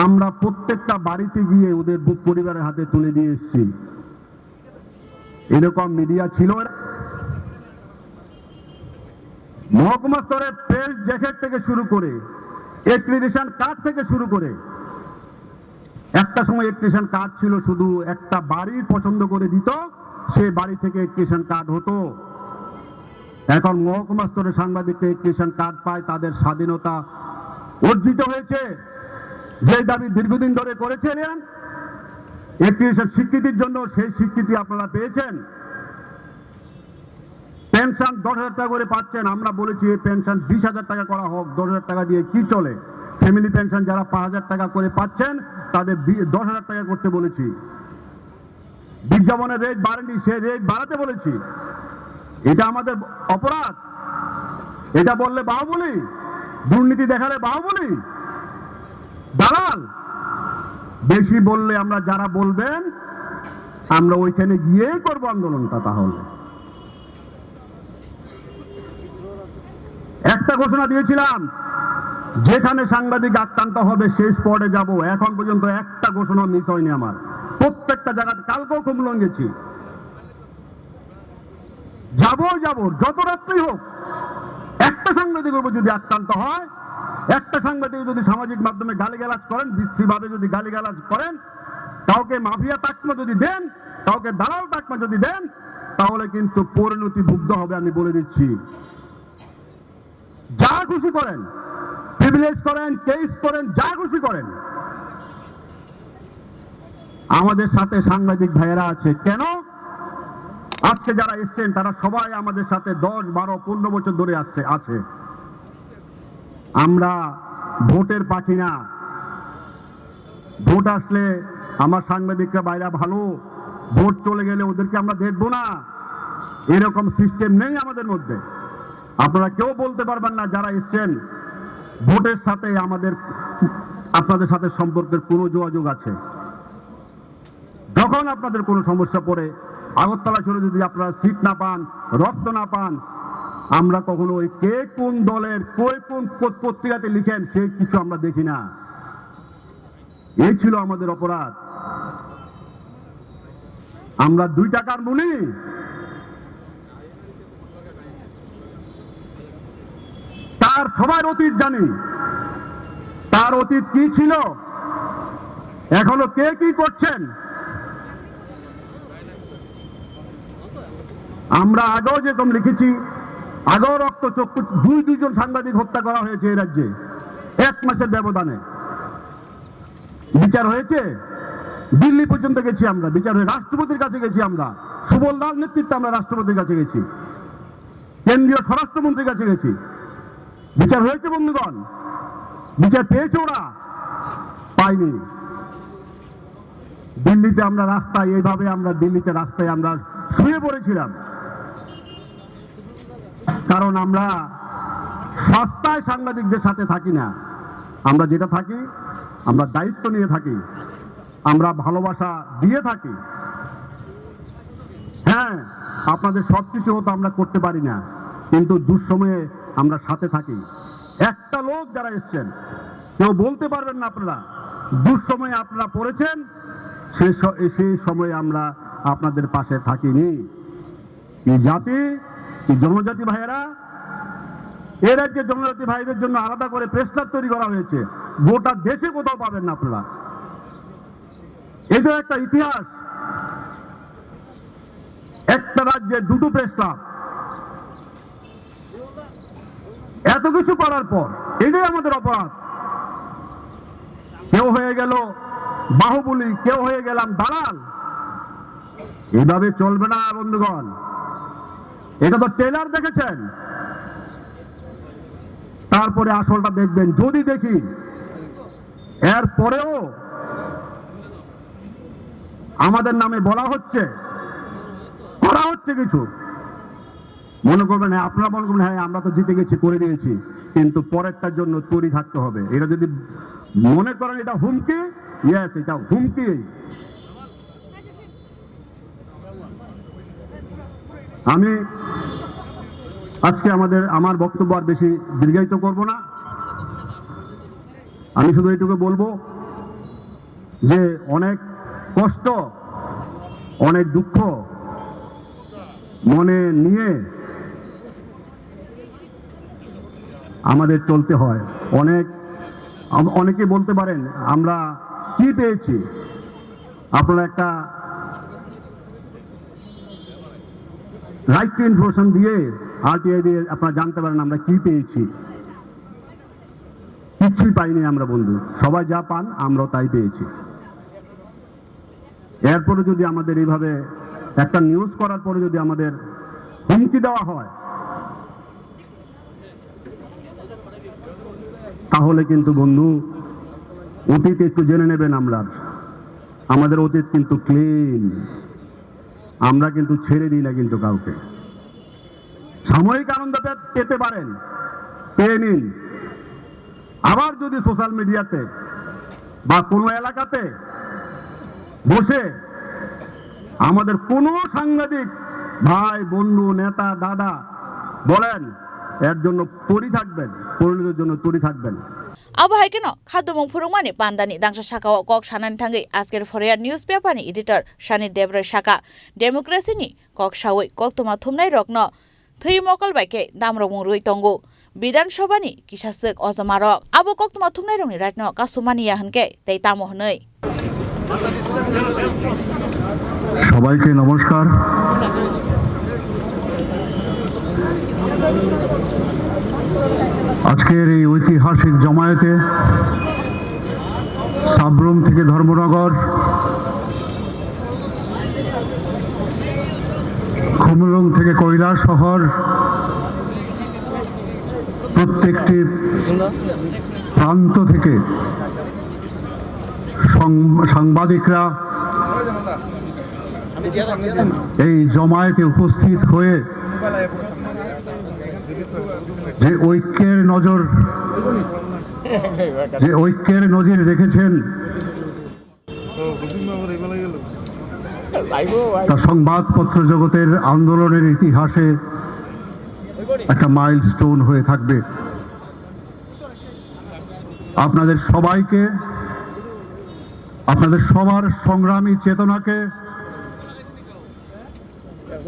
আমরা প্রত্যেকটা বাড়িতে গিয়ে ওদের পরিবারের হাতে তুলে দিয়ে এসেছি। এরকম মিডিয়া ছিল। মহকুমা স্তরে প্রেস জ্যাকেট থেকে শুরু করে, অ্যাক্রিডিটেশন কার্ড থেকে শুরু করে, একটা সময় অ্যাক্রিডিটেশন কার্ড ছিল শুধু একটা বাড়ির পছন্দ করে দিত, সেই বাড়ি থেকে অ্যাক্রিডিটেশন কার্ড হতো। এখন মহকুমা স্তরে সাংবাদিকরা অ্যাক্রিডিটেশন কার্ড পায়, তাদের স্বাধীনতা অর্জিত হয়েছে। যে দাবি দীর্ঘদিন ধরে করেছিলেন অ্যাক্রিডিটেশন স্বীকৃতির জন্য, সেই স্বীকৃতি আপনারা পেয়েছেন। পেনশন দশ হাজার টাকা করে পাচ্ছেন, আমরা বলেছি এই পেনশন বিশ হাজার টাকা করা হোক। দশ হাজার টাকা দিয়ে কি চলে? ফ্যামিলি পেনশন যারা পাঁচ হাজার টাকা করে পাচ্ছেন, তাদের বি-, দশ হাজার টাকা করতে বলেছি। বিজ্ঞাপনের রেট বাড়েনি, সে রেট বাড়াতে বলেছি। এটা আমাদের অপরাধ? এটা বললে বাহুবলী? দুর্নীতি দেখালে বাহুবলী? দালাল? বেশি বললে আমরা, যারা বলবেন, আমরা ওইখানে গিয়েই করব আন্দোলনটা। তাহলে একটা ঘোষণা দিয়েছিলাম, যেখানে সাংবাদিক আক্রান্ত হবে সেই স্পটে যাব। এখন পর্যন্ত একটা ঘোষণা মিস হয়নি আমার, প্রত্যেকটা জায়গাতে। কালকেও খুলনা গেছি, যাবো যাবো, যত রাত্রেই হোক। একটা সাংবাদিকের উপর যদি আক্রান্ত হয়, একটা সাংবাদিক যদি সামাজিক মাধ্যমে গালিগালাজ করেন, বিশ্রীভাবে যদি গালিগালাজ করেন, কাউকে মাফিয়া তকমা যদি দেন, কাউকে দালাল তকমা যদি দেন, তাহলে কিন্তু পরিণতি ভুগতে হবে, আমি বলে দিচ্ছি। যা খুশি করেন, প্রিভিলেজ করেন, কেস করেন, যা খুশি করেন, আমাদের সাথে সাংবাদিক ভাইয়েরা আছে। কেন? আজকে যারা এসছেন, তারা সবাই আমাদের সাথে দশ, বারো, পনেরো বছর ধরে আসছে, আছে। আমরা ভোটের পাখি না। ভোট আসলে আমার সাংবাদিকরা বাইরা ভালো, ভোট চলে গেলে ওদেরকে আমরা দেখবো না, এরকম সিস্টেম নেই আমাদের মধ্যে। আপনারা কেউ বলতে পারবেন না, যারা এসছেন, ভোটের সাথে আমাদের, আপনাদের সাথে সম্পর্কের কোনো যোগাযোগ আছে। যখন আপনাদের কোনো সমস্যা পড়ে, আগরতলা শহরে যদি আপনারা সিট না পান, রক্ত না পান, আমরা কখনো ওই কে কোন দলের, কে কোন পত-, পত্রিকাতে লিখেন, সেই কিছু আমরা দেখি না। এই ছিল আমাদের অপরাধ। আমরা দুই টাকার মুনি, তার সবার অতীত জানি, তার অতীত কি ছিল, এখনো কে কি করছেন। আমরা আগেও যেরকম লিখেছি, আগেও রক্ত চক্ষু দুই দুইজন সাংবাদিক হত্যা করা হয়েছে এই রাজ্যে এক মাসের ব্যবধানে। বিচার হয়েছে, দিল্লি পর্যন্ত গেছি আমরা, বিচার হয়ে রাষ্ট্রপতির কাছে গেছি আমরা, সুবল দাস নেতৃত্বে আমরা রাষ্ট্রপতির কাছে গেছি, কেন্দ্রীয় স্বরাষ্ট্রমন্ত্রীর কাছে গেছি। বিচার হয়েছে বন্ধুগণ, বিচার পেয়েছে ওরা? পায়নি। দিল্লিতে আমরা রাস্তায়, এইভাবে আমরা দিল্লিতে রাস্তায় আমরা শুয়ে পড়েছিলাম, কারণ আমরা সস্তায় সাংবাদিকদের সাথে থাকি না। আমরা যেটা থাকি, আমরা দায়িত্ব নিয়ে থাকি, আমরা ভালোবাসা দিয়ে থাকি। হ্যাঁ, আপনাদের সব কিছু হয়তো আমরা করতে পারি না, কিন্তু দুঃসময়ে আমরা সাথে থাকি। একটা লোক যারা এসছেন, কেউ বলতে পারবেন না আপনারা, দুঃসময়ে আপনারা পড়েছেন, সে স-, সেই সময়ে আমরা আপনাদের পাশে থাকিনি। কি জাতি, কি জনজাতি ভাইয়েরা, এ রাজ্যে জনজাতি ভাইদের জন্য আলাদা করে প্রেস ক্লাব তৈরি করা হয়েছে, গোটা দেশে কোথাও পাবেন না আপনারা। এটা একটা ইতিহাস, একটা রাজ্যে দুটো প্রেস ক্লাব, এত কিছু করার পর এটাই আমাদের অপরাধ। কেউ হয়ে গেল বাহুবলী, কেউ হয়ে গেলাম দালাল। এভাবে চলবে না বন্ধুগণ। এটা তো ট্রেলার দেখেছেন, তারপরে আসলটা দেখবেন। যদি দেখি এর পরেও আমাদের নামে বলা হচ্ছে, করা হচ্ছে কিছু, মনে করবেন, হ্যাঁ, আপনারা মনে করবেন, হ্যাঁ, আমরা তো জিতে গেছি, করে দিয়েছি, কিন্তু পরেরটার জন্য তৈরি থাকতে হবে। এটা যদি মনে করেন এটা হুমকি, ইয়েস, এটা হুমকি। আমি আজকে আমাদের, আমার বক্তব্য আর বেশি দীর্ঘায়িত করব না। আমি শুধু এইটুকু বলবো যে অনেক কষ্ট, অনেক দুঃখ মনে নিয়ে আমাদের চলতে হয়। অনেক, আম-, অনেকে বলতে পারেন, "আমরা কি পেয়েছি?" আপনারা একটা রাইট টু ইনফরমেশন দিয়ে, আরটিআই দিয়ে আপনারা জানতে পারেন আমরা কি পেয়েছি। কিচ্ছুই পাইনি আমরা বন্ধু, সবাই যা পান আমরাও তাই পেয়েছি। এরপরে যদি আমাদের এইভাবে একটা নিউজ করার পরে যদি আমাদের হুমকি দেওয়া হয়, তাহলে কিন্তু বন্ধু, অতীত একটু জেনে নেবেন। আমরা, আমাদের অতীত কিন্তু ক্লিন। আমরা কিন্তু ছেড়ে দিই না কিন্তু কাউকে। সাময়িক আনন্দ পে-, পেতে পারেন, পেয়ে নিন। আবার যদি সোশ্যাল মিডিয়াতে বা কোনো এলাকাতে বসে আমাদের কোনো সাংবাদিক ভাই, বন্ধু, নেতা, দাদা বলেন, এর জন্য তৈরি থাকবেন, পরিণতির জন্য তৈরি থাকবেন। Abo hai kheno khatumung phwrwngmani pandani dangsa sakao kok sanani thangwi Ajker Phoria newspaper ni editor Sani Debrai saka, democracy ni kok sawi koktwma thumnai rokno thwi mokol bai khe damrokmung rwi tongo Bidhan Sabha ni kisa swk ojomarok. Abo koktwma thumnai rokni right no kasumani ya hwnkhe tei tamo hwnwi. সবাইকে নমস্কার। আজকের এই ঐতিহাসিক জমায়েতে সাব্রুম থেকে ধর্মনগর, খুমুলুং থেকে কৈলাসহর, প্রত্যেকটি প্রান্ত থেকে সং-, সাংবাদিকরা এই জমায়েতে উপস্থিত হয়ে যে ঐক্যের নজর, যে ঐক্যের নজির রেখেছেন, তা সংবাদপত্র জগতের আন্দোলনের ইতিহাসে একটা মাইলস্টোন হয়ে থাকবে। আপনাদের সবাইকে, আপনাদের সবার সংগ্রামী চেতনাকে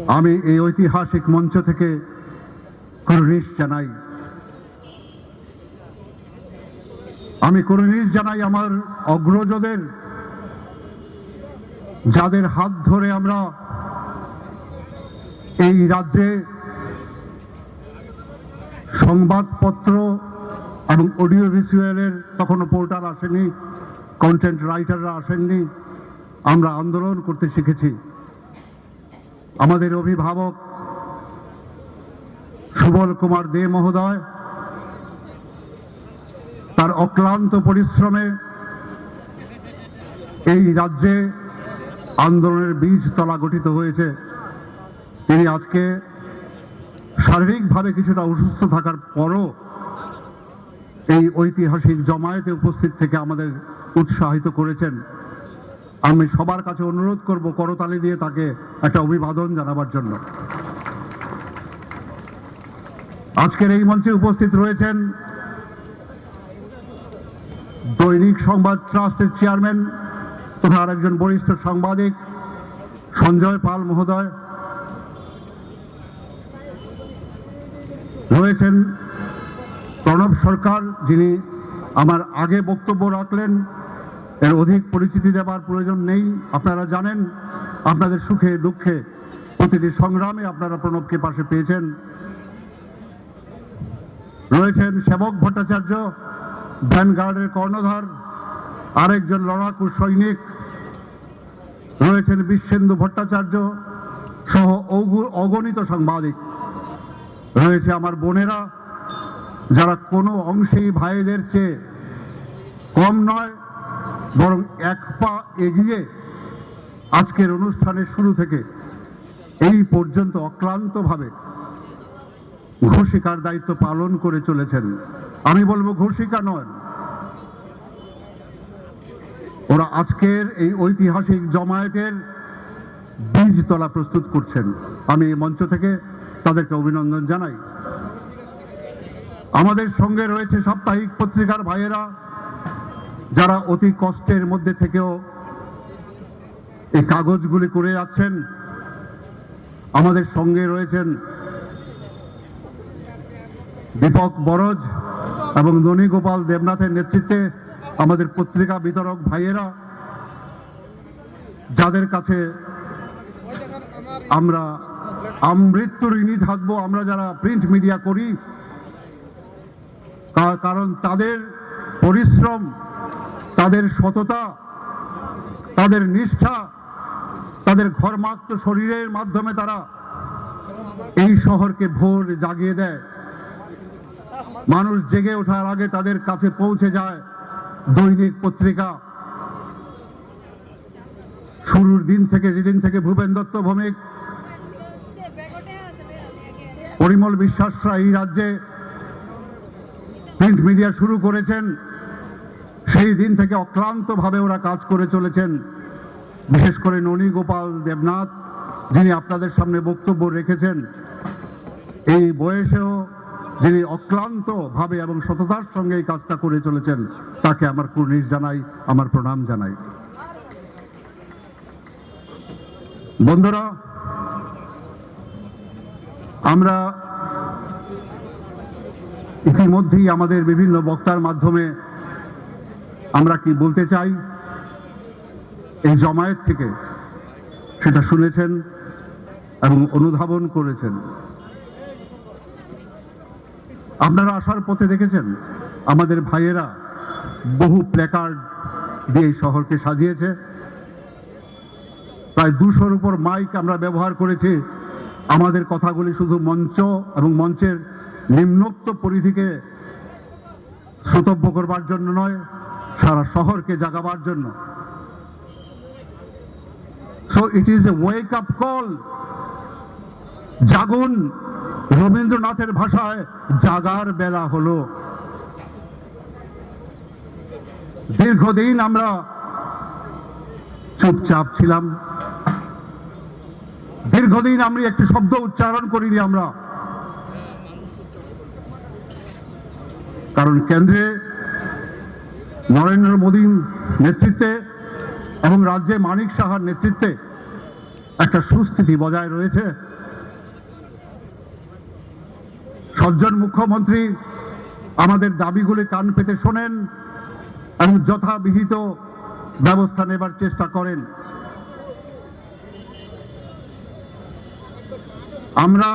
আমি এই ঐতিহাসিক মঞ্চ থেকে কুর্নিশ জানাই। আমি কুর্নিশ জানাই আমার অগ্রজদের, যাদের হাত ধরে আমরা এই রাজ্যে সংবাদপত্র এবং অডিও ভিজুয়ালের, তখনও পোর্টাল আসেনি, কন্টেন্ট রাইটাররা আসেননি, আমরা আন্দোলন করতে শিখেছি। আমাদের অভিভাবক সুবল কুমার দে মহোদয় তার অক্লান্ত পরিশ্রমে এই রাজ্যে আন্দোলনের বীজ তলা গঠিত হয়েছে। তিনি আজকে শারীরিকভাবে কিছুটা অসুস্থ থাকার পরও এই ঐতিহাসিক জমায়েতে উপস্থিত থেকে আমাদের উৎসাহিত করেছেন। আমি সবার কাছে অনুরোধ করব করতালি দিয়ে তাকে একটা অভিবাদন জানাবার জন্য। আজকের এই মঞ্চে উপস্থিত রয়েছেন দৈনিক সংবাদ ট্রাস্টের চেয়ারম্যান তথা আরেকজন বরিষ্ঠ সাংবাদিক সঞ্জয় পাল মহোদয়, রয়েছেন প্রণব সরকার, যিনি আমার আগে বক্তব্য রাখলেন, এর অধিক পরিচিতি দেবার প্রয়োজন নেই। আপনারা জানেন, আপনাদের সুখে দুঃখে প্রতিটি সংগ্রামে আপনারা প্রণবকে পাশে পেয়েছেন। রয়েছেন সেবক ভট্টাচার্য, ভ্যানগার্ডের কর্ণধার, আরেকজন লড়াকু সৈনিক, রয়েছেন বিশ্বেন্দু ভট্টাচার্য সহ অগু-, অগণিত সাংবাদিক, রয়েছে আমার বোনেরা, যারা কোনো অংশেই ভাইদের চেয়ে কম নয়, বরং এক পা এগিয়ে আজকের অনুষ্ঠানের শুরু থেকে এই পর্যন্ত অক্লান্তভাবে ঘোষিকার দায়িত্ব পালন করে চলেছেন। আমি বলবো ঘোষিকা নয়, ওরা আজকের এই ঐতিহাসিক জমায়েতের বীজতলা প্রস্তুত করছেন। আমি এই মঞ্চ থেকে তাদেরকে অভিনন্দন জানাই। আমাদের সঙ্গে রয়েছে সাপ্তাহিক পত্রিকার ভাইয়েরা, যারা অতি কষ্টের মধ্যে থেকেও এই কাগজগুলি করে যাচ্ছেন। আমাদের সঙ্গে রয়েছেন দীপক বরজ এবং ননী গোপাল দেবনাথের নেতৃত্বে আমাদের পত্রিকা বিতরক ভাইয়েরা, যাদের কাছে আমরা আমৃত্যু ঋণী থাকবো, আমরা যারা প্রিন্ট মিডিয়া করি। কা-, কারণ তাদের পরিশ্রম, তাদের সততা, তাদের নিষ্ঠা, তাদের ঘর্মাক্ত শরীরের মাধ্যমে তারা এই শহরকে ভোর জাগিয়ে দেয়। মানুষ জেগে ওঠার আগে তাদের কাছে পৌঁছে যায় দৈনিক পত্রিকা। শুরুর দিন থেকে, যেদিন থেকে ভূপেন দত্ত ভৌমিক, পরিমল বিশ্বাসরা এই রাজ্যে প্রিন্ট মিডিয়া শুরু করেছেন, সেই দিন থেকে অক্লান্তভাবে ওরা কাজ করে চলেছেন। বিশেষ করে ননী গোপাল দেবনাথ, যিনি আপনাদের সামনে বক্তব্য রেখেছেন, এই বয়সেও যিনি অক্লান্তভাবে এবং সততার সঙ্গে এই কাজটা করে চলেছেন, তাকে আমার কুর্নিশ জানাই, আমার প্রণাম জানাই। বন্ধুরা, আমরা ইতিমধ্যেই আমাদের বিভিন্ন বক্তার মাধ্যমে আমরা কি বলতে চাই, এই জমায়েত থেকে সেটা শুনেছেন এবং অনুধাবন করেছেন। আপনারা আসার পথে দেখেছেন, আমাদের ভাইয়েরা বহু প্ল্যাকার্ড দিয়ে এই শহরকে সাজিয়েছে। প্রায় দুশোর উপর মাইক আমরা ব্যবহার করেছি। আমাদের কথাগুলি শুধু মঞ্চ এবং মঞ্চের নিম্নোক্ত পরিধিকে শ্রোতব্য করবার জন্য নয়, সারা শহরকে জাগাবার জন্য। So it is a wake up call. Jagun, রবীন্দ্রনাথের ভাষায় জাগার বেলা হলো। দীর্ঘদিন আমরা চুপচাপ ছিলাম, দীর্ঘদিন আমরা একটি শব্দ উচ্চারণ করিনি আমরা, কারণ কেন্দ্রে নরেন্দ্র মোদীর নেতৃত্বে এবং রাজ্যে মানিক সাহার নেতৃত্বে একটা সুস্থিতি বজায় রয়েছে। সজ্জন মুখ্যমন্ত্রী আমাদের দাবিগুলি কান পেতে শোনেন এবং যথাবিহিত ব্যবস্থা নেবার চেষ্টা করেন। আমরা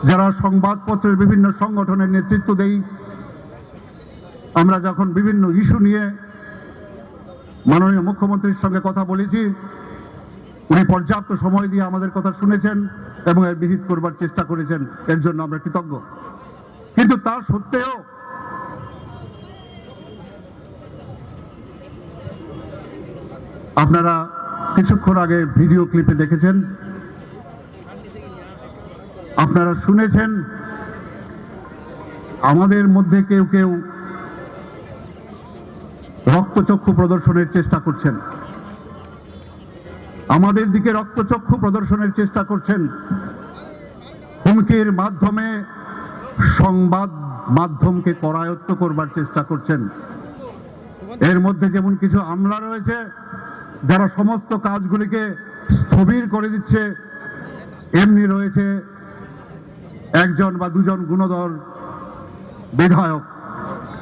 যারা সংবাদপত্রের বিভিন্ন সংগঠনের নেতৃত্ব দেই, আমরা যখন বিভিন্ন ইস্যু নিয়ে মাননীয় মুখ্যমন্ত্রীর সঙ্গে কথা বলেছি, উনি পর্যাপ্ত সময় দিয়ে আমাদের কথা শুনেছেন এবং এর বিহিত করবার চেষ্টা করেছেন। এর জন্য আমরা কৃতজ্ঞ। কিন্তু তা সত্ত্বেও আপনারা কিছুক্ষণ আগে ভিডিও ক্লিপে দেখেছেন, আপনারা শুনেছেন, আমাদের মধ্যে কেউ কেউ রক্তচক্ষু প্রদর্শনের চেষ্টা করছেন, আমাদের দিকে রক্তচক্ষু প্রদর্শনের চেষ্টা করছেন, হুমকির মাধ্যমে সংবাদ মাধ্যমকে করায়ত্ত করবার চেষ্টা করছেন। এর মধ্যে যেমন কিছু আমলা রয়েছে, যারা সমস্ত কাজগুলিকে স্থবির করে দিচ্ছে, এমনি রয়েছে একজন বা দুজন গুণধর বিধায়ক,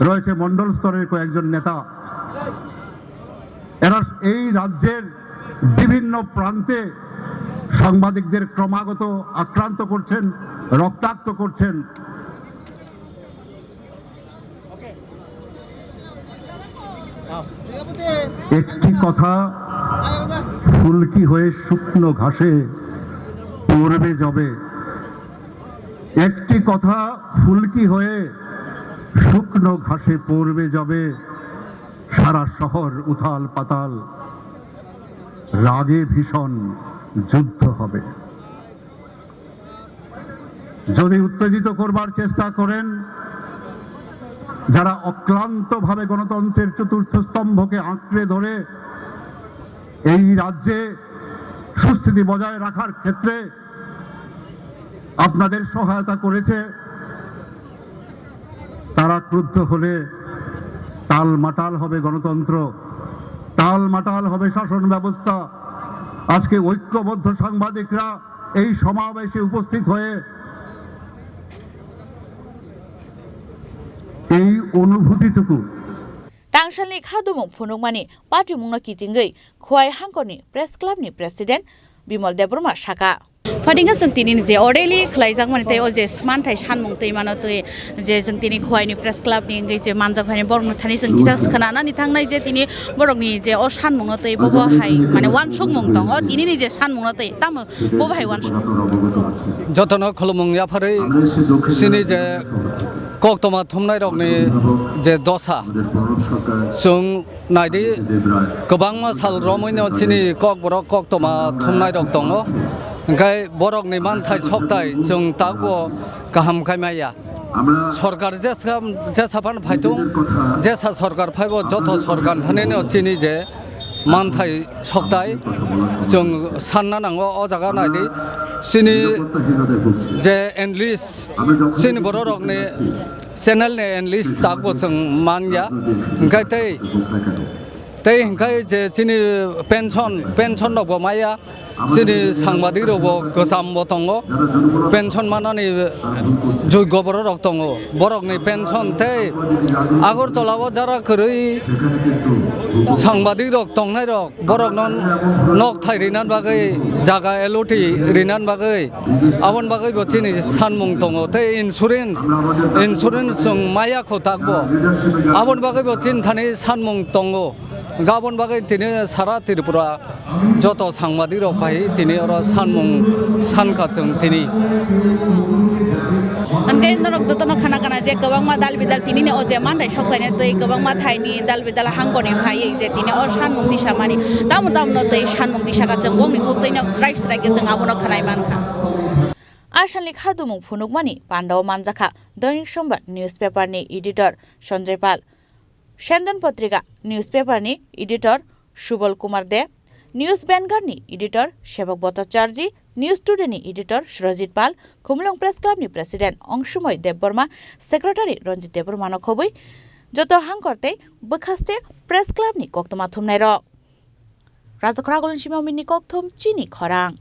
রয়েছে মণ্ডল স্তরের কয়েকজন নেতা। এরা এই রাজ্যের বিভিন্ন প্রান্তে সাংবাদিকদের ক্রমাগত আক্রান্ত করছেন, রক্তাক্ত করছেন। একটি কথা ফুলকি হয়ে শুকনো ঘাসে পড়বে যবে। একটি কথা ফুলকি হয়ে শুকনো ঘাসে পড়বে যবে, সারা শহর উথাল পাতাল, রাগে ভীষণ যুদ্ধ হবে। যদি উত্তেজিত করবার চেষ্টা করেন, যারা অক্লান্তভাবে গণতন্ত্রের চতুর্থ স্তম্ভকে আঁকড়ে ধরে এই রাজ্যে সুস্থিতি বজায় রাখার ক্ষেত্রে আপনাদের সহায়তা করেছে, তারা ক্রুদ্ধ হলে টালমাটাল হবে গণতন্ত্র, টালমাটাল হবে শাসন ব্যবস্থা। আজকে ঐক্যবদ্ধ সাংবাদিকরা এই সমাবেশে উপস্থিত হয়ে এই অনুভূতিটুকু Tangsalni kha dumung phunukmani patimungno kitingwi Khowai hangkorni Press Clubni President Bimal Debbarma saka. Phatingkha chwng tini je orally khlaijakmani tei o je manthai sanmung twi mano twi je chwng tini Khowaini Press Clubni wngwi je manjak phaini borokno thani chwng kisa khwnanani thangnai je tini borokni je o sanmungno twi bobo hai mane uansukmung tongo, tinini je sanmungno twi tamo bobo hai uansukmung. Jotono khulumung yapharwi chini je koktwma thumnairokni je dosa chwng Naidi, kwbangma sal romwino chini Kokborok koktwma thumnairok tongo. Hwnkhe borokni manthai sokthai chwng takbo kaham khai maya. Sorkar jesa, jesa phano phaitung, jesa sorkar phaibo joto sorkar thanino chini je manthai sokthai chwng sanna nango o jaga naidi. Chini je analyst, chini bororokni channel ni analyst takbo chwng manya. Hwnkhe tei, tei hwnkhe je chini pension, pension rokbo maya, chini sangbadik rokbo kwchambo tongo, pension manani joigyo bororok tongo, borokni pension tei Agartala o jara kwrwi sangbadik rok tongnai rok, borokno nok thai rinan bagwi, jaga eloti rinan bagwi, aboni bagwi bo chini sanmung tongo, tei insurance, insurance chwng maya kho takbo, aboni bagwi bo chini thani sanmung tongo, aboni bagwi tini sara Tripura joto sangbadik rok bai tini oro sanmung sankha chwng tini. Hwnkhe norok jotono khana kana je kwbangma dal bidal tinini o je manthai sokthai twi kwbangma thaini dal bidal hangkorni phaiwi je tini o sanmung tisamani tamo tamo no twi sanmung tisakha chwng bongni khuk twi nok srai srai khe chwng abono khwnai mankha. Asalni khadumung phunukmani pandao manjakha Doinik Sombar newspaper ni editor Sanjay Pal, Sendon Patrika newspaper ni editor Subal Kumar De, News Vanguard ni editor Sebok Bhattacharjee, News Today ni editor Surajit Pal, Khumulwng Press Club ni president Ongsumoi Debbarma, secretary Ranjit Debbarma no khobwi joto hangkor tei bwkhaste Press Club ni koktwma thumnai rok. Rajakhara Golden Sima Mini kokthum chini khorang.